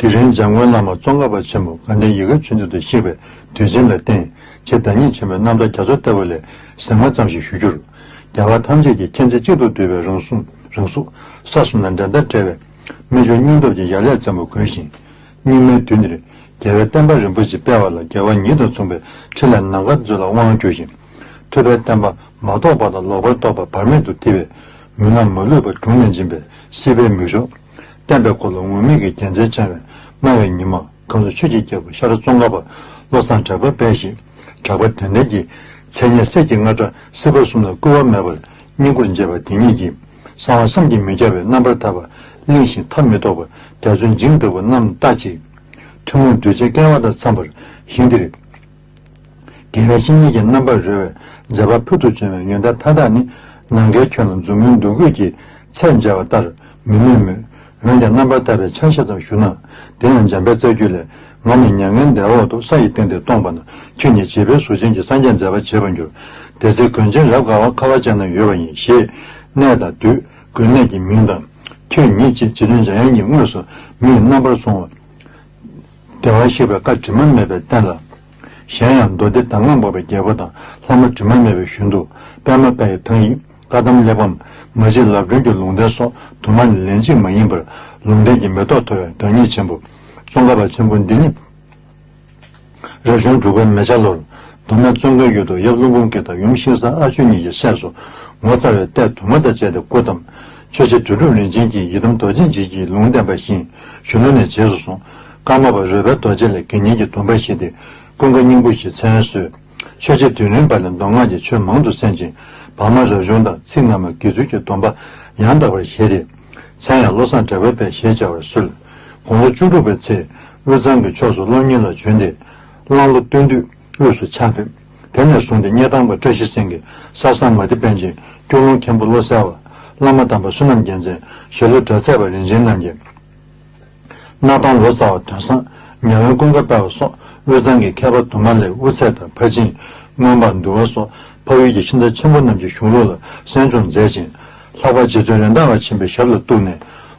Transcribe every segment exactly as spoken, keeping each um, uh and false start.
དེ་རིང་འཇམ་མགོན་བླ་མ་ཙོང་ཁ་པ་ཆེན་པོ་དགའ་ལྡན་ཡིད་དགའ་ཆོས་འཛིན་དུ་གཤེགས་པའི་དུས་ཆེན་ལ་བརྟེན། ཆེས་བདག་ཉིད་ཆེན་པོའི་རྣམ་ཐར་རྒྱ་མཚོ་ལྟ་བུ་ལས་ཟིན་མ་ཙམ་ཞིག་ཞུ་རྒྱུར། རྒྱལ་བ་ཐམས་ཅད་ཀྱི་མཁྱེན་བརྩེ་གཅིག་ཏུ་བསྡུས་པའི་རང་གཟུགས། རང་གཟུགས་ས་གསུམ་ན་འགྲན་ཟླ་བྲལ་བའི་སྨན་ཆུང་སྙིང་སྟོབས་ཀྱི་ཡ་ལས་བཙན་པོ་དགོས་ཤིང་། སྙིགས་མའི་དུས་འདིར་རྒྱལ་བའི་བསྟན་པ་རིན་པོ་ཆེ་སྤེལ་བ་ལ་རྒྱལ་བ་ཉིད་དང་མཚུངས་པའི་ཕྲིན་ལས་ནམ་མཁའ་མཛོད་ལ་དབང་བསྒྱུར་ཞིང་། ཐུབ་པའི་བསྟན་པ་མ་རྟོགས་པ་དང་ལོག་པར་རྟོག་པ་བར་མེད་དུ་བརྟི་བའི་མུན་ནག་མ་ལུས་པ་དྲུངས་ནས་འབྱིན་པའི་སྲིད་པའི་མིག་ཆུ། བསྟན་པའི་འཁོར་ལོ་ངུར་སྨྲིག་གི་རྒྱལ་མཚན་འཆང་བའི་སྨྲ་བའི་ཉི་མ་ཁམས་གསུམ་ཆོས་ཀྱི་རྒྱལ་པོ་ཤ་ར་ཙོང་ཁ་པ་བློ་བཟང་གྲགས་པའི་དཔལ་བཞི། གྲགས་པ་དོན་ལྡན་གྱི་མཚན་སྙན་གསེར་གྱི་རྔ་སྒྲ་སྲིད་པ་གསུམ་ལ་བསྐུལ་བ་མེད་པར་བསྙེན་བཀུར་མཛད་པ་འདི་ཉིད་ཀྱིས་གསང་བ་བསམ་གྱིས་མི་ཁྱབ་པའི་རྣམ་པར་ཐར་པ་གླིང་བཞིན་མཐའ་མི་རྟོགས་པ་རྒྱ་མཚོའི་འཇིངས་ལྟ་བུ་རྣམས་བལྟ་ཅིག་ཐུན་མོང་གདུལ་བྱའི་སྐལ་བ་དང་འཚམས་པར་ཞིང་འདིར། དགེ་བའི་བཤེས་གཉེན་གྱི་རྣམ་པར་རོལ་བའི་མཛད་པ་ཕུལ་དུ་བྱུང་བའི་ཡོན་ཏན་མཐའ་དག་ནི། ནམ་མཁའི་ཁྱོན་ལ་མཛུབ་མོའི་འདུ་འགོད་ཀྱིས་ཚད་འཇལ་བ་ལྟར་མི་ནུས་མོད། འོན་ཀྱང་རྣམ་པར་ཐར་པའི་ཆ་ཤས་ཙམ་ཞུ་ན། དེ་ཡང་འཇམ་དཔལ་རྩ་རྒྱུད་ལས། ང་ནི་མྱ་ངན་འདས་འོག་ཏུ་ས་ཡི་སྟེང་དུ་སྟོང་པ་ན། ཁྱོད་ཉིད་བྱིས་པའི་གཟུགས་ཅན་གྱི་སངས་རྒྱས་མཛད་པ་བྱེད་པར་འགྱུར། དེ་ཚེ་དགོན་ཆེན་རབ་དགའ་བ་ཁ་བ་ཅན་ན་ཡོད་པ་ཡིན་ཞེས། གནས་དང་དུས་དགོན་གནས་ཀྱི་མིང་དང་། ཁྱོད་ཉིད་ཅེས་རྗེ་བཙུན་འཇམ་དབྱངས་ཀྱིས་དངོས་སུ་མིའི་རྣམ་པར་སོང་བ། བདེ་བར་གཤེགས་པའི་བཀའ་དྲི་མ་མེད་པའི་བསྟན་ལ། གཞན་ཡང་མདོ་སྡེ་གདམས་ངག་འབོགས་པའི་རྒྱལ་པོ་དང་ལྷ་མོ་དྲི་མ་མེད་པའི་གཞུང་དུ་པདྨ་བཀའ་ཡི་ཐང་ཡིག་བཀའ་གདམས་གླེགས་བམ་མ་གཅིག་ལབ་སྒྲོན་གྱི་ལུང་བསྟན་སོགས་དུ་མ་ལན་གཅིག་མ་ཡིན་པར་ལུང་བསྟན་གྱི་མེ་ཏོག་འཐོར་བའི་བདག་ཉིད་ཆེན་པོ་ཙོང་ཁ་པ་ཆེན་པོ་འདི་ཉིད། རབ་བྱུང་དྲུག་པའི་མེ་བྱ་ལོར་མདོ་སྨད་ཙོང་ཁའི་ཡུལ་དུ་ཡབ་ཀླུ་འབུམ་སྐྱིད་དང་ཡུམ་ཤིང་བཟའ་ཨ་ཆོས་གཉིས་ཀྱི་སྲས་སུ་ངོ་མཚར་བའི་ལྟས་དུ་མ་དང་བཅས་ཏེ་སྐུ་བལྟམས། ཆོས་རྗེ་དོན་གྲུབ་རིན་ཆེན་གྱིས་ཡི་དམ་རྡོ་རྗེ་འཇིགས་བྱེད་ཀྱི་ལུང་བསྟན་པ་བཞིན་གཞོན་ནུ་ནས་རྗེས་སུ་བཟུང་། ཀརྨ་པ་རོལ་པའི་རྡོ་རྗེ་ལས་དགེ་བསྙེན་གྱི་སྡོམ་པ་བཞེས་ཏེ་ཀུན་དགའ་སྙིང་པོ་ཞེས་མཚན་གསོལ། ཆོས་རྗེ་དུས་ནོན་པ་ལས་མདོ་སྔགས་ཀྱི་ཆོས་མང་དུ་གསན་ཅིང་བར་མ་རབ་བྱུང་དང་ཚིག་སྔ་མ་དགེ་ཚུལ་གྱི་སྡོམ་པ་ཡང་དག་པར་བཞེས་ཏེ། མཚན་ཡང་བློ་བཟང་གྲགས་པའི་དཔལ་ཞེས་བྱ་བར་གསོལ། དགུང་ལོ་བཅུ་དྲུག་པའི་ཚེ་དབུས་གཙང་གི་ཕྱོགས་སུ་སློབ་གཉེར་ལ་བྱོན་ཏེ། གླང་ལོ་སྟོན་དུས་དབུས་སུ་ཕྱག་ཕེབས། དེ་ནས་བཟུང་སྟེ་སྙེ་ཐང་པ་བཀྲ་ཤིས་སེང་གེ་ས་བཟང་མ་ཏི་པཎ་ཆེན་སྐྱོ་ལུང་མཁན་པོ་བློ་གསལ་བ་བླ་མ་དམ་པ་བསོད་ནམས་རྒྱལ་མཚན་ཞྭ་ལུ་གྲྭ་ཚད་པ་རིན་ཆེན་རྣམ་རྒྱལ། སྣར་ཐང་ལོ་ཙཱ་བ་དོན་བཟང་ཉ་དབོན་ཀུན་དགའ་དཔལ་བ་སོགས་དབུས་གཙང་གི་མཁས་པ་དུ་མ་ལས་དབུ་ཚད་དང་ཕར་ཕྱིན་མངོན་པ་འདུལ་བ་སོགས་འཕགས་ཡུལ་གྱི་ཤིང་རྟ་ཆེན་པོ་རྣམས་ཀྱི་གཞུང་ལུགས་ལ་གསན་སྦྱོང་མཛད་ཅིང་། ལྷག་པར་རྗེ་བཙུན་རེད་མདའ་བ་ཆེན་པོའི་ཞབས་ལ་གཏུགས་ནས་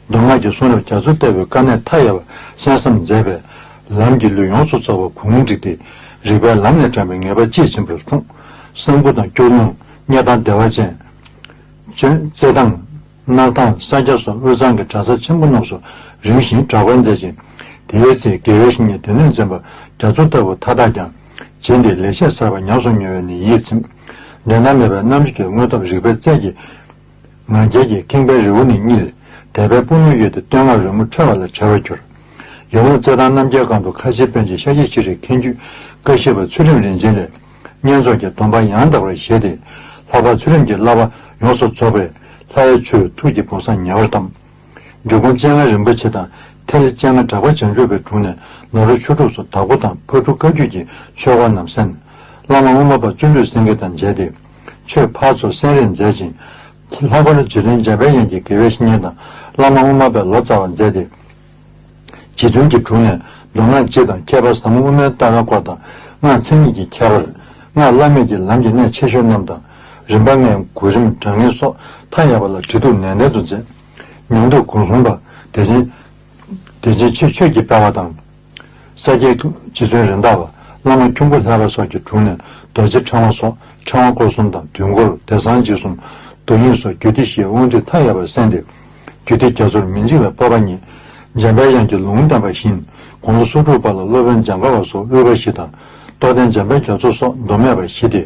མདོ་སྔགས་ཀྱི་གསུང་རབ་རྒྱ་མཚོ་ལྟ་བུའི་དཀའ་གནད་མཐའ་ཡས་པ་གསན་བསམ་མཛད་པས་ལམ་གྱི་ལུས་ཡོངས་སུ་རྫོགས་པ་གུང་བསྒྲིགས་ཏེ་རིག་པའི་ལམ་ལས་དྲངས་པའི་ངེས་པ་དཔྱིས་ཕྱིན་པར་གསུངས། གསང་ཕུ་དང་སྐྱོ་ལུང་སྙེ་ཐང་བདེ་བ་ཅན། ཅོན་རྩེ་ཐང་། སྣར་ཐང་ས་སྐྱ་སོགས་དབུས་གཙང་གི་གྲྭ་ས་ཆེན་པོ་རྣམས་སུ་རིམ་བཞིན་གྲྭ་སྐོར་མཛད་ཅིང་། དེའི་ཚེ་དགེ་བའི་བཤེས་གཉེན་སྡེ་སྣོད་འཛིན་པ་རྒྱ་མཚོ་ལྟ་བུ་མཐའ་དག་ཀྱང་བྱིན་ཏེ་ལེགས་བཤད་གསར་པ་ཉམས་སུ་མྱོང་བས་ནི་ཡིད་ཚིམ། འགྲན་ཟླ་མེད་པའི་རྣམ་དཔྱོད་ཀྱི་དངོས་སྟོབས་རིག་པའི་རྩལ་གྱིས་ང་རྒྱལ་གྱི་ཁེངས་པའི་རི་བོ་ནས་བསྙིལ། དད་པའི་དཔུང་ལུང་གཡོས་ཏེ་བསྟོད་བསྔགས་རོལ་མོ་འཁྲོལ་བ་ལ་བྲེལ་བར་གྱུར། ཡར་ཀླུང་རྩེད་ཐང་རྣམ་རྒྱལ་སྒང་དུ་ཁ་ཆེ་པཎ་ཆེན་ཤཱཀྱ་ཤྲཱི་མཁན་བརྒྱུད་བཀའ་བཞི་པ་ཚུལ་ཁྲིམས་རིན་ཆེན་ལས། བསྙེན་རྫོགས་ཀྱི་སྡོམ་པ་ཡང་དག་པར་བཞེས་ཏེ། ལྷག་པར་ཚུལ་ཁྲིམས་ཀྱི་བསླབ་པ་ཡོངས་སུ་རྫོགས་པའི་ལྷ་ཡི་ཆོས་ཐུགས་ཀྱི་བུམ་བཟང་ཉེ་བར་བལྟམས། འབྲི་གུང་སྤྱན་སྔ་རིན་པོ་ཆེ་དང་ཐེག་ལེ་སྤྱན་སྔ་གྲགས་པ་བྱང་ཆུབ་པའི་དྲུང་ནས་ནཱ་རོ་ཆོས་དྲུག་སོགས་དྭགས་པོ་དང་ཕག་གྲུ་བཀའ་བརྒྱུད་ཀྱི་ཆོས་སྐོར་རྣམས་གསན། བླ་མ་དབུ་མ་པ་བརྩོན་འགྲུས་སེང་གེ་དང་མཇལ་ཏེ། ཆོས་ཕར་ཚུར་གསན་རེས་མཛད་ཅིང་། ལྷག་པར་རྗེ་བཙུན་འཇམ་དཔལ་དབྱངས་ཀྱི་དགེ་བའི་བཤེས་གཉེན་དང་བླ་མ་དབུ་མ་པས་ལོ་ཙཱ་བ་མཛད་དེ། རྗེ་བཙུན་གྱི་དྲུང་ནས་མདོ་སྔགས་སྤྱི་དང་མཁས་པ་ཟབ་མོ་དབུ་མའི་ལྟ་བའི་སྐོར་དང་སྔགས་མཚན་ཉིད་ཀྱི་ཁྱད་པར། སྔགས་བླ་མེད་ཀྱི་ལམ་གྱི་གནད་ཆེ་ཤོས་རྣམས་དང་། རིམ་པ་ལྔའི་གོ་རིམ་གྲངས་ངེས་སོགས་མཐའ་ཡས་པ་ལ་དྲི་གཏུག་ནན་ཏན་དུ་མཛད། ཉམས་རྟོགས་གོང་གསུམ་པ་དེ་བཞིན་དེ་བཞིན་ཆོས་ཆོས་ཀྱི་དཔལ་བ་དང་། ས་སྐྱའི་རྗེ་བཙུན་རེད་མདའ་བ་བླ་མ་ཁྱུང་པོ་ལྷ་པ་སོགས་ཀྱི་དྲུང་ནས་རྡོ་རྗེ་ཕྲེང་བ་སོགས་ཕྲེང་བ་སྐོར་གསུམ་དང་དུས་འཁོར་བདེ་གསང་འཇིགས་གསུམ་རྡོ་རྙིང་སོགས་རྒྱུད་སྡེ་བཞིའི་དབང་ཁྲིད་མཐའ་ཡས་པར་གསན་ཏེ། རྒྱུད་སྡེ་རྒྱ་མཚོར་མི་འཇིགས་པའི་སྤོབས་པ་བརྙེས། འཇམ་དཔལ་དབྱངས་ཀྱིས་ལུང་བསྟན་པ་བཞིན་དགུང་ལོ་སོ་དྲུག་པ་ལ་སློབ་དཔོན་འཇམ་དཀར་བ་སོགས་དབུས་པ་བཞི་དང་རྟོགས་ལྡན་འཇམ་དཔལ་རྒྱ་མཚོ་སོགས་མདོ་སྨད་པ་བཞི་སྟེ་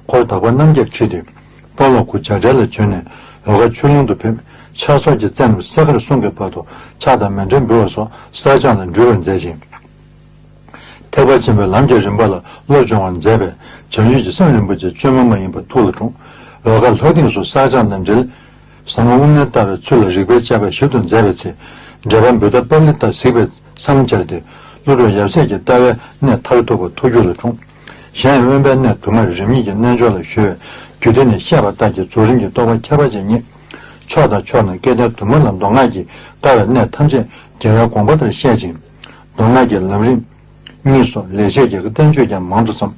འཁོར་དག་པ་རྣམ་བརྒྱད་ཁྲིད་དེ། སྤ་ལོ་གུ་བྱ་བྲལ་ལ་བྱོན་ནས་འོལ་ཁ་ཆོས་ལུང་དུ་ཕེབས། ཕྱག་སོར་གྱི་རྩེ་རྣམས་གསས་མཁར་གསུམ་གྱི་བར་དུ་ཕྱག་དང་མཎྜལ་འབུལ་བ་སོགས་གསར་སྦྱངས་ལ་འགྲུལ་བར་མཛད་ཅིང་། ཐེག་པ་ཆེན་པོའི་ལམ་གྱི་རིམ་པ་ལ་བློ་སྦྱོང་བར་མཛད་པས་བྱང་ཆུབ་ཀྱི་སེམས་རིན་པོ་ཆེ་བཅོས་མ་མ་ཡིན་པ་ཐུགས་ལ་འཁྲུངས། འོལ་ཁ་ལྷ་སྡིངས་སུ་གསར་སྦྱངས་རྣམ་འགྲེལ། ཟབ་མོ་དབུ་མའི་ལྟ་བའི་ཚུལ་ལ་རིགས་པས་དཔྱད་པ་ཞིབ་ཏུ་མཛད་པའི་ཚེ། འགྲེལ་པ་བུདྡྷ་པཱ་ལི་ཏ་གཟིགས་པའི་མཚམས་སྦྱར་ཏེ། ཀླུ་སྒྲུབ་ཡབ་སྲས་ཀྱི་ལྟ་བའི་གནད་མཐར་ཐུག་པ་ཐུགས་རྒྱུད་ལ་འཁྲུངས། གཞན་ཡང་དབེན་པའི་གནས་དུ་མར་རིམ་གཉིས་ཀྱི་རྣལ་འབྱོར་ལ་གཞོལ་བས་རྒྱུད་སྡེ་ནས་བཤད་པ་ལྟར་གྱི་རྫོགས་རིམ་གྱི་རྟོགས་པ་ཁྱད་པར་ཅན་བརྙེས། ཕྱོགས་དང་ཕྱོགས་ན་སྐལ་ལྡན་དུ་མ་ལ་མདོ་སྔགས་ཀྱི་དཀའ་བའི་གནད་ཐམས་ཅད་རྒྱལ་བའི་དགོངས་པ་ལྟར་བཤད་ཅིང་། མདོ་སྔགས་ཀྱི་ལམ་རིམ་གཉིས་སོགས་ལེགས་བཤད་རྒྱལ་ཁའི་བསྟན་བཅོས་ཀྱང་མང་དུ་བརྩམས།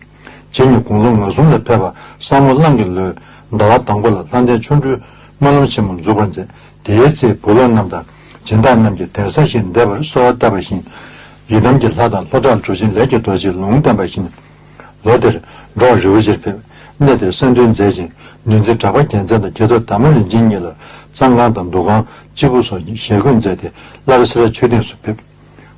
རྗེ་ཉིད་དགུང་ལོ་ང་གསུམ་ལ་ཕེབས་པ་སམ་བྷོ་ཊ་གླང་གི་ལོའི་ཟླ་བ་དང་པོ་ལ་ལྷ་ལྡན་ཆོ་འཕྲུལ་སྨོན་ལམ་ཆེན་མོ་འཛུགས་པར་མཛད། དེའི་ཚེ་བུ་སློབ་རྣམས་དང་སྦྱིན་བདག་རྣམས་ཀྱིས་གདན་ས་ཞིག་འདེབས་པར་གསོལ་བ་བཏབ་པ་བཞིན། ཡི་དམ་གྱི་ལྷ་དང་ལྷོ་བྲག་གྲུ་ཆེན་ལས་ཀྱི་རྡོ་རྗེས་ལུང་བསྟན་པ་བཞིན། ལོ་དེར་འབྲོག་རི་བོ་ཆེར་ཕེབས། གནས་དེར་གསང་འདུས་མཛད་ཅིང་། འདུལ་འཛིན་གྲགས་པ་རྒྱལ་མཚན་དང་རྒྱལ་ཚབ་དར་མ་རིན་ཆེན་གཉིས་ལ་གཙང་ཁང་དང་འདུ་ཁང་། སྤྱིལ་བུ་སོགས་ཀྱི་ཞལ་བཀོད་མཛད་དེ། སླར་སེ་ར་ཆོས་སྡིངས་སུ་ཕེབས།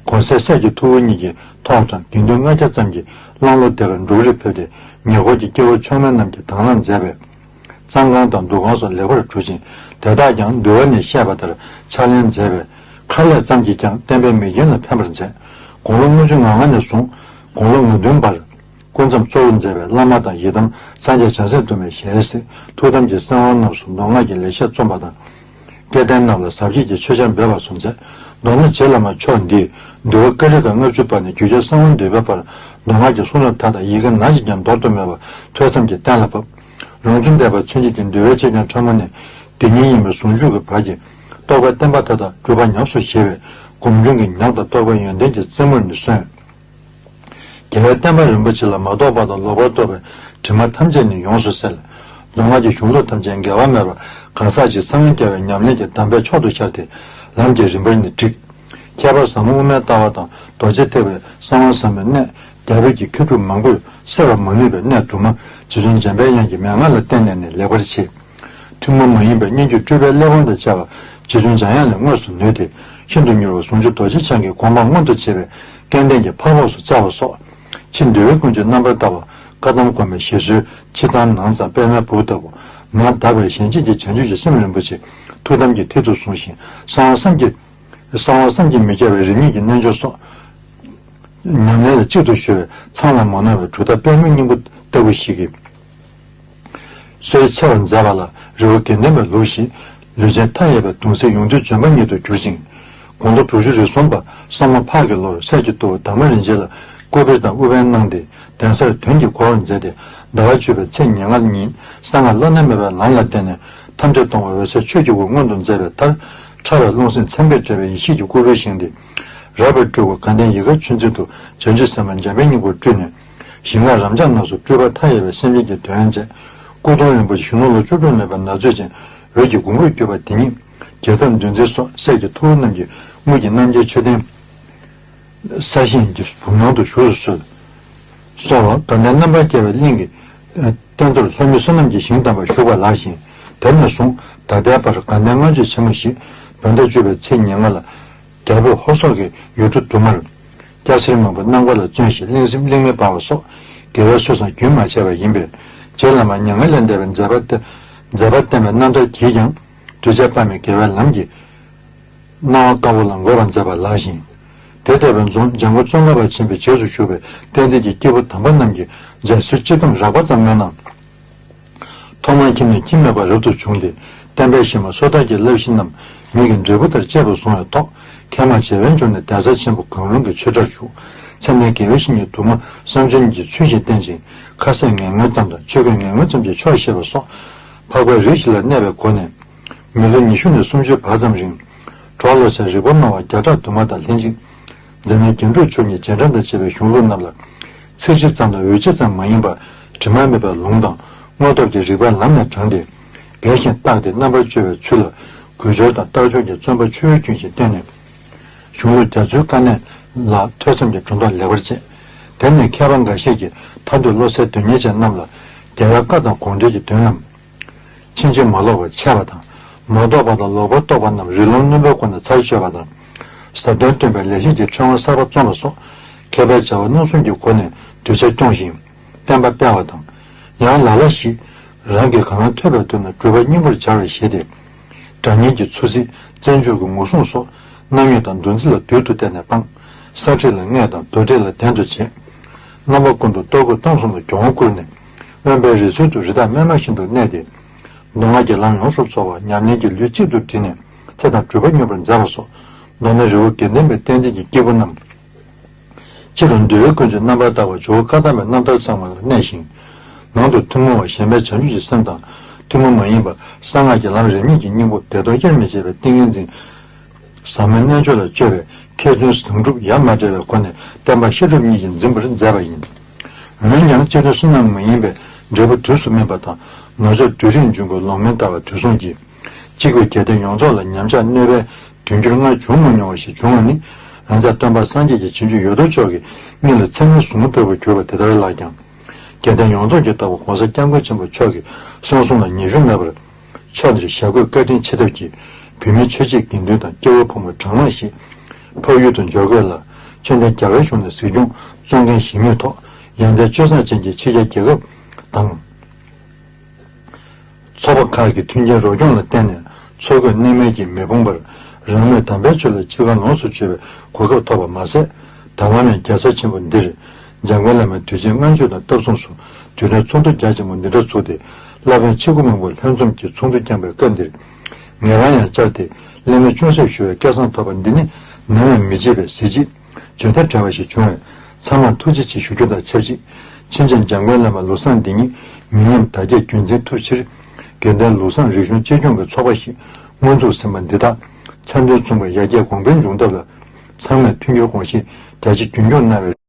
གོང་གསལ་སྲས་ཀྱི་ཐུ་བོ་གཉིས་ཀྱིས་ཐོག་དྲངས་དགེ་འདུན་ལྔ་བརྒྱ་ཙམ་གྱིས་གླང་ལོ་དེ་གར་འབྲོག་རིར་ཕེབས་ཏེ། ཉེ་འཁོར་གྱི་སྐྱེ་བོ་མཆོག་དམན་རྣམས་ཀྱིས་དང་བླངས་མཛད་པས། གཙང་ཁང་དང་འདུ་ཁང་སོགས་ལེགས་པར་གྲུབ་ཅིང་། དེ་དག་ཀྱང་འདུལ་བ་ནས་བཤད་པ་ལྟར་ཕྱག་ལེན་མཛད་པས། ཁ་ལས་ཙམ་གྱིས་ཀྱང་བསྟན་པའི་མེ་སྐྱོན་ལ་ཕན་པར་མཛད། དགུང་ལོ་ལྔ་བཅུ་ང་ལྔ་ནས་བཟུང་། དགུང་ལོ་ང་བདུན་བར། སྐུ་མཚམས་གཙོ་བོར་མཛད་པའི་བླ་མ་དང་ཡི་དམ་སངས་རྒྱས་བྱང་སེམས་སྟོན་པའི་ཞལ་གཟིགས། ཐུགས་དམ་གྱི་གསང་བ་རྣམས་སུ་མདོ་སྔགས་ཀྱི་ལེགས་བཤད་རྩོམ་པ་དང་། སྐལ་ལྡན་རྣམས་ལ་ཟབ་རྒྱས་ཀྱི་ཆོས་ཆར་འབེབས་པ་སོགས་མཛད། མདོར་ན་རྗེ་བླ་མ་མཆོག་འདིས་འདུལ་བ་ཀ་རི་ཀ་ལྔ་བཅུ་པ་ནས་རྒྱུད་རྒྱལ་གསང་བ་འདུས་པའི་བར། མདོ་སྔགས་ཀྱི་གསུང་རབ་མཐའ་དག་ཡི་གེ་སྣ་གཅིག་ཀྱང་འདོར་དུ་མེད་པ་ཐོས་བསམ་གྱིས་གཏན་ལ་ཕབ། རང་བྱུང་བསྟན་པ་མཚོན་བྱེད་ཀྱི་འདུལ་བའི་ཆེད་ཀྱང་ཕྲ་མོ་ནས། དེ་ཉིད་ཡིན་པའི་ཟུང་འཇུག་གི་བར་གྱི་རྟོགས་པའི་བསྟན་པ་མཐའ་དག་སྤྲུལ་པ་ཉམས་སུ་བཞེས་པས། སྒོམ་བྱུང་གི་ཉམས་དང་རྟོགས་པའི་ཡོན་ཏན་གྱི་རྩེ་མོར་ནི་སོན། རྒྱལ་བའི་བསྟན་པ་རིན་པོ་ཆེ་ལ་མ་རྟོགས་པ་དང་ལོག་པར་རྟོག་པའི་དྲི་མ་ཐམས་ཅད་ནི་ཡོངས་སུ་སེལ། མདོ་སྔགས་ཀྱི་གཞུང་ལུགས་ཐམས་ཅད་འགལ་བ་མེད་པར་གང་ཟག་གཅིག་ཚེ་སྔོན་བསྐྱལ་བའི་ཉམས་ལེན་གྱི་གདམས་པས་མཆོག་ཏུ་ཤར་ཏེ། ལམ་གྱི་རིམ་པར་ནི་བསྒྲིགས། ཁྱད་པར་ཟབ་མོ་དབུ་མའི་ལྟ་བ་དང་རྡོ་རྗེ་ཐེག་པའི་གསང་བ་ཟབ་མོའི་གནད། རྒྱལ་པོའི་གི་མཁས་གྲུབ་མང་པོས་སེལ་བར་མ་ནུས་པའི་གནད་དུ་མ་རྗེ་བཙུན་འཇམ་པའི་དབྱངས་ཀྱི་མན་ངག་ལ་བརྟེན་ནས་ནི་ལེགས་པར་ཕྱེ། ཐུན་མོང་མ་ཡིན་པའི་སྙན་བརྒྱུད་སྤྲུལ་པའི་གླེགས་བམ་དང་བཅས་པ་རྗེ་བཙུན་འཇམ་དབྱངས་ལས་དངོས་སུ་ནོས་ཏེ། ཤིན་ཏུ་མྱུར་བ་ཟུང་འཇུག་རྡོ་རྗེ་འཆང་གི་དགོངས་པ་མངོན་དུ་བྱེད་པའི་སྐལ་ལྡན་གྱི་འཕགས་པ་སུ་སྩལ་བ་སོགས། ཕྱི་འདུལ་བའི་ཀུན་སྤྱོད་རྣམ་པར་དག་པ། བཀའ་གདམས་དགོན་པའི་ཞེ་སོར་ཕྱི་གཙང་ནང་གཙང་པདྨའི་སྦུབས་ལྟ་བུ། མར་དག་པའི་གཞན་གཅེས་ཀྱི་བྱང་ཆུབ་ཀྱི་སེམས་རིན་པོ་ཆེ། ཐུགས་དམ་གྱི་མཐིལ་དུ་བཟུང་ཞིང་གསང་བ་བསམ་གྱིས། གསང་བ་བསམ་གྱིས་མི་ཁྱབ་པའི་རིམ་གཉིས་ཀྱི་རྣལ་འབྱོར་སོགས། ཉམས་ལེན་ལ་གཅིག་ཏུ་གཞོལ་བས་ཚང་ལ་མ་ནོར་བའི་གྲུབ་མཐའ་དཔེ་མེད་སྙིང་པོ་ལྟ་བུ་ཞིག་གིས། སྲོལ་ཕྱེ་བར་མཛད་པ་ལ་རི་བོ་དགེ་ལྡན་པའི་ལུགས་ཤིག། ལུས་ཅན་མཐའ་ཡས་པའི་གདུང་སྲས་ཡོངས་འདུའི་ལྗོན་པ་ཉིད་དུ་གྱུར་ཅིང་། དགུང་ལོ་དྲུག་ཅུ་རེ་གསུམ་པ་ས་མོ་ཕག་གི་ལོར་སྲས་ཀྱི་ཐུ་བོ་དར་མ་རིན་ཆེན་ལ་སྐུ་སྤེལ་དང་དབུ་འབན་གནང་སྟེ། གདན་སར་དོན་གྱི་འཁོར་བར་མཛད་དེ། ཟླ་བ་བཅུ་པའི་ཚེས་ཉེར་ལྔ་ཉིན་གསང་སྔགས་བླ་ན་མེད་པའི་ལམ་ལ་བརྟེན་ནས་ཐམས་ཅད་སྟོང་པ་འོད་གསལ་ཆོས་ཀྱི་དབུ་མངོན་དུ་མཛད་པའི་མཐར། ཕྲ་བའི་རླུང་སེམས་ཚན་པས་བྲལ་བའི་ཡེ་ཤེས་ཀྱི་སྐུ་འཕོས་ཤིང་སྟེ། རགས་པའི་སྤྲུལ་སྐུ་དགའ་ལྡན་ཡིད་དགའ་ཆོས་འཛིན་དུ་བྱང་ཆུབ་སེམས་དཔའ་འཇམ་པའི་སྙིང་པོར་སྤྲུལ་ནས། ཞིང་ཁམས་རབ་འབྱམས་རྣམས་སུ་སྤྲུལ་པ་མཐའ་ཡས་པའི་སེམས་ཅན་གྱི་དོན་མཛད། སྐུ་གདུང་རིན་པོ་ཆེ་གཞོན་ནུ་ལོ་བཅུ་དྲུག་ལོན་པའི་ན་ཚོད་ཅན་འོད་ཀྱི་གུང་པོར་གྱུར་པ་དེ་ཉིད། རྒྱལ་ཚབ་འདུལ་འཛིན་སོགས་སྲས་ཀྱི་ཐུ་བོ་རྣམས་ཀྱིས་དངུལ་གྱི་རྣམ་རྒྱལ་མཆོད་རྟེན། ས་ཞིང་གི་བུམ་ནང་དུ་བཞུགས་སུ་གསོལ། གསོལ་བ་དགའ་ལྡན་རྣམ་པར་རྒྱལ་བའི་གླིང་གི་རྟེན་གཙོར་ལྷ་མི་བསོད་ནམས་ཀྱི་ཞིང་དམ་པར་བཞུགས་པ་ལགས་ཤིང་། དེ་ནས་བཟུང་ད་ལྟའི་བར་དགའ་ལྡན་ལྔ་མཆོད་ཆེན་མོ་ཞིག་བོད་ཟླ་བཅུ་པའི་ཚེས་ཉེར་ལྔ་ལ། རྒྱལ་པོས་ཧོར་སོག་གི་ཡུལ་གྲུ་དུ་མར། སྐྱ་སེར་མང་པོས་གནམ་སྒོ་ལ་བརྩོན་ཞིང་གླིང་སེམས་གླིང་མེ་སྤར་བ་སོགས་དགེ་བའི་སྲོལ་བཟང་རྒྱུན་མ་ཆད་པ་ཡིན་པས། རྗེ་བླ་མ་མྱ་ངན་ལས་འདས་པའི་མཛད་པ་སྟེ། མཛད་པ་བསྟན་པའི་རྣམ་ཐར་གྱིས་ཀྱང་གདུལ་བྱ་དཔག་མེད་དགེ་བའི་ལམ་གྱི་སྣང་བ་དཀར་པོ་ལ་འགོད་པར་མཛད་པ་ལགས་ཤིང་། དེ་ལྟ་བུའི་རྫོང་འཇམ་མགོན་ཙོང་ཁ་པ་ཆེན་པོའི་རྗེས་སུ་ཞུགས་པའི་བསྟན་འཛིན་གྱི་སྐྱེས་བུ་དམ་པ་རྣམས་ཀྱིས་མཛད་སྲོལ་སྤྱི་བསྡོམས་རགས་པ་ཙམ་སྨོས་ན། ཐོག་མར་ཁྱིམ་ནས་ཁྱིམ་མེད་པར་རབ་ཏུ་བྱུང་སྟེ། བསྟན་པའི་གཞི་མ་སོ་ཐར་གྱི་བསླབ་གཞི་རྣམས་མིག་གི་འབྲས་བུ་ལྟར་གཅེས་པར་བཟུང་བའི་ཐོག །མཁལ་མ་བྱེ་བས་འཇོམས་ནས་གདན་ས་ཆེན་པོ་གང་རུང་གི་ཆོས་གྲྭར་ཞུགས། མཚན་ལྡན་དགེ་བའི་བཤེས་གཉེན་དུ་མ་བསམ་བརྗོད་གཉིས་ཀྱིས་ཚུལ་བཞིན་བསྟེན་ཅིང་། ཁ་ཟས་ངན་ངོན་ཙམ་དང་ཆོས་གོས་ངན་ངོན་ཙམ་གྱིས་ཆོག་ཤེས་པ་སོགས། འཕགས་པའི་རིགས་ཤིག་ལ་གནས་པའི་སྒོ་ནས། མི་ལོ་ཉི་ཤུ་ནས་སུམ་ཅུའི་བར་ཙམ་རིང་། གྲོགས་བློ་གསལ་རིག་པ་སྨྲ་བ་བརྒྱ་ཕྲག་དུ་མ་དང་ལྷན་ཅིག །འཛམ་གླིང་རྒྱན་དྲུག་མཆོག་གཉིས་རྗེས་འབྲང་དང་བཅས་པའི་གཞུང་ལུགས་རྣམས་ལ། ཚིག་གཅིག་ཙམ་དང་འོལ་གཅིག་ཙམ་མ་ཡིན་པར། དྲི་མ་མེད་པའི་ལུང་དང་དངོས་སྟོབས་ཀྱི་རིགས་པའི་ལམ་ནས་དྲངས་ཏེ། རྒྱས་ཤིང་བརྟགས་ཏེ་རྣམ་པར་དཔྱོད་པའི་ཚུལ་ལ་དགོས་སྦྱོར་དང་རྟགས་སྦྱོར་གྱི་བརྩོན་པ་ཆུ་བོའི་རྒྱུན་བཞིན་བསྟེན་ནས། གཞུང་ལུགས་རྒྱ་མཚོའི་དཀའ་གནད་ལ་ཐོས་བསམ་གྱི་གྲུབ་མཐའ་ལེགས་པར་བྱས། དེ་ནས་མཁས་པ་འགའ་ཤས་ཀྱིས་མཐར་ཐུག་བློ་གསལ་དོན་གཉེར་ཅན་རྣམས་ལ་རྒྱལ་བའི་བཀའ་དང་དགོངས་འགྲེལ་གྱི་དོན་རྣམས། ཕྱིན་ཅི་མ་ལོག་པར་འཆད་པ་དང་། མ་རྟོགས་པ་དང་ལོག་པར་རྟོག་པ་རྣམས་རིགས་ལམ་རྣོན་པོའི་སྒོ་ནས་ཚར་གཅོད་པ་དང་། ཟབ་དོན་སྟོན་པའི་ལེགས་བཤད་ཀྱི་ཕྲེང་བ་གསར་པ་རྩོམ་པ་སོགས། མཁས་པའི་བྱ་བ་རྣམ་གསུམ་གྱི་སྒོ་ནས་གདུལ་བྱ་སྐྱོང་ཞིང་བསྟན་པ་སྤེལ་བ་དང་། ཡང་ལ་ལ་ཞིག་རང་གིས་གང་ཐོས་པའི་དོན་ལ་སྤྲུལ་པ་སྙིང་པོར་སྦྱར་བར་བཞེད་དེ། སྒྲ་སྙན་གྱི་ཚུལ་གཟིགས་བཙན་བྱོལ་གྱི་ངོ་སྲུང་སོགས་རྣམ་དབྱེ་དང་འདུ་འཛི་ལ་བདུད་དུ་བལྟས་ནས་སྤངས། ས་ཁྲིད་ལ་བརྔས་དང་རྡོ་ཁྲིད་ལ་གདན་དུ་བྱས། རྣམ་པ་ཀུན་ཏུ་ལྟོ་གོས་གཏམ་གསུམ་ལ་གྱོང་བོ་བསྐུར་ནས། དབེན་པའི་རི་སུལ་དུ་རི་དྭགས་སྨན་མ་བཞིན་དུ་གནས་ཏེ། མདོ་སྔགས་ཀྱི་ལམ་ཡོངས་སུ་རྫོགས་པ་ཉམས་ལེན་གྱི་ལུས་གཅིག་ཏུ་དྲིལ་ནས་ཚེ་དང་སྒྲུབ་པ་མྱུར་བར་མཛད་པ་སོགས། མདོར་ན་རི་བོ་དགེ་ལྡན་པའི་བསྟན་འཛིན་གྱི་སྐྱེས་བུ་རྣམས། ཕྱི་རུ་འདུལ་བའི་ཀུན་སྤྱོད་རྣམ་པར་དག་པ་ཇོ་བོ་བཀའ་གདམས་པའི་རྣམ་ཐར་ཚང་བ་ལ་གནས་ཤིང་། ནང་དུ་ཐུན་མོང་བ་ཞེན་པའི་བྱང་ཆུབ་ཀྱི་སེམས་དང་ཐུན་མོང་མ་ཡིན་པ་གསང་སྔགས་ཀྱི་ལམ་རིམ་གཉིས་ཀྱི་སྙིང་པོ་བདེ་སྟོང་དབྱེར་མི་ཕྱེད་པའི་ཏིང་ངེ་འཛིན། ཟབ་མོའི་རྣལ་འབྱོར་ལ་སྤྱོད་པའི་མཁས་བཙུན་ཟུང་འཇུག་ཡ་མ་བྲལ་བའི་སྒོ་ནས་བསྟན་པ་བཤད་སྒྲུབ་གཉིས་ཀྱིས་འཛིན་པར་མཛད་པ་ཡིན། འོན་ཀྱང་སྤྱི་དོན་བསོད་ནམས་མ་ཡིན་པའི་འབྲས་བུ་དུས་སུ་སྨིན་པ་དང་ང་ཚོར་དུས་རིང་འབྱུང་པོའི་ལོང་མེད་ལྟ་བ་དུས་གསུམ་གྱི་གཅིག་པུ་རྒྱལ་བསྟན་ཡོངས་རྫོགས་ལ་ཉམས་ཆག་གནོད་པའི་དུས་འགྱུར་སྔར་བྱུང་མ་མྱོང་བ་ཞིག་བྱུང་བ་ནི། ང་ཚ་སྟོན་པ་སངས་རྒྱས་ཀྱི་བྱིན་གྱིས་ཡོད་དོ་ཅོག་གི་མིག་ལ་ཚེར་མའི་ཟུག་རྔུ་ལྟ་བུར་གྱུར་པ་དེ་ལྟར་ལགས་ཀྱང་། དགེ་ལྡན་ཡོངས་རྫོགས་ཀྱི་ལྟ་བ་༸གོང་ས་༸སྐྱབས་མགོན་ཆེན་པོ་མཆོག་གི་གསུང་གསུམ་ལ་ཉེས་སྤྱོད་མེད་པར། ཕྱོགས་འདིར་ཞྭ་གོས་བཀའ་དྲིན་ཆེ་ཐབས་ཀྱིས། བོད་མིའི་ཆོས་བྱེད་དགེ་འདུན་དང་སྐྱེ་བོ་ཕོ་མོ་གྲངས་མང་ཞིག་འཕགས་ཡུལ་དུ་འབྱོར་དགོས་ལ། ཆོས་ལྡན་རྒྱ་གར་གཞུང་ནས་གཟིགས་སྐྱོང་གཙོ་འགན་བཞེས་མུས་ཐོག་ཡང་སྟེང་སྤྱོད་བཟང་ཅན་གྱི་ཕྱི་རྒྱལ་རྒྱལ་ཁབ་དང་། ཚོགས་པ་ཁག་གི་མཐུན་རྐྱེན་རོགས་སྐྱོང་ལ་བརྟེན་ནས་འཚོ་གོས་གནས་མལ་གྱིས་མི་ཕོངས་པར། རང་མོས་དམ་པའི་ཆོས་ལ་ཅི་དགར་ལོངས་སུ་སྤྱོད་པའི་གོ་སྐབས་ཐོབ་པ་མ་ཟད། ད་ལམ་ཡང་རྒྱལ་ས་ཆེན་པོ་འདིར་འཇམ་མགོན་བླ་མའི་དུས་ཆེན་ལྔ་མཇུག་དང་སྟབས་མཚུངས་སུ་དུས་དྲན་ཚོགས་འདུ་རྒྱ་ཆེན་པོ་འདི་འདྲ་ཚོགས་ཏེ། བླ་དཔོན་ཆེ་དགུ་མང་པོ་ལྷན་འཛོམས་ཀྱིས་ཚོགས་འདུ་བསྐྱངས་པའི་སྐབས་འདིར། ངེད་རང་ཡང་བཅར་ཏེ་གླེང་མོལ་ཅུང་ཟད་ཞུ་བའི་སྐལ་བཟང་ཐོབ་པ་འདི་ནི་ནམ་ཡང་མི་བརྗེད་པའི་གཟི་བརྗིད། བརྗོད་མཐའ་བྲལ་བ་ཞིག་བྱུང་བས། ཚང་མར་ཐུགས་རྗེ་ཆེ་ཞུ་རྒྱུ་དང་ཆབས་ཅིག་མཁྱེན་ཅན་འཇམ་མགོན་བླ་མ་ལུགས་བཟང་འདི་ཉིད་མི་ཉམས་དར་རྒྱས་རྒྱུན་འཛིན་ཐུབ་ཕྱིར། དགེ་ལྡན་ལུགས་བཟང་རིག་གཞུང་གཅེས་སྐྱོང་གི་ཚོགས་པ་ཞིག་སྔོན་འཛུགས་ཟིན་པ་འདི་དག་མཚན་དོན་མཚུངས་པའི་ཡར་རྒྱས་གོང་འཕེལ་འབྱུང་ཐབས་ལ་ཚང་མས་མཐུན་འགྱུར་དགོངས་བཞེས་དར་རྒྱས་རྒྱུན་སྐྱོང་གནང་བའི།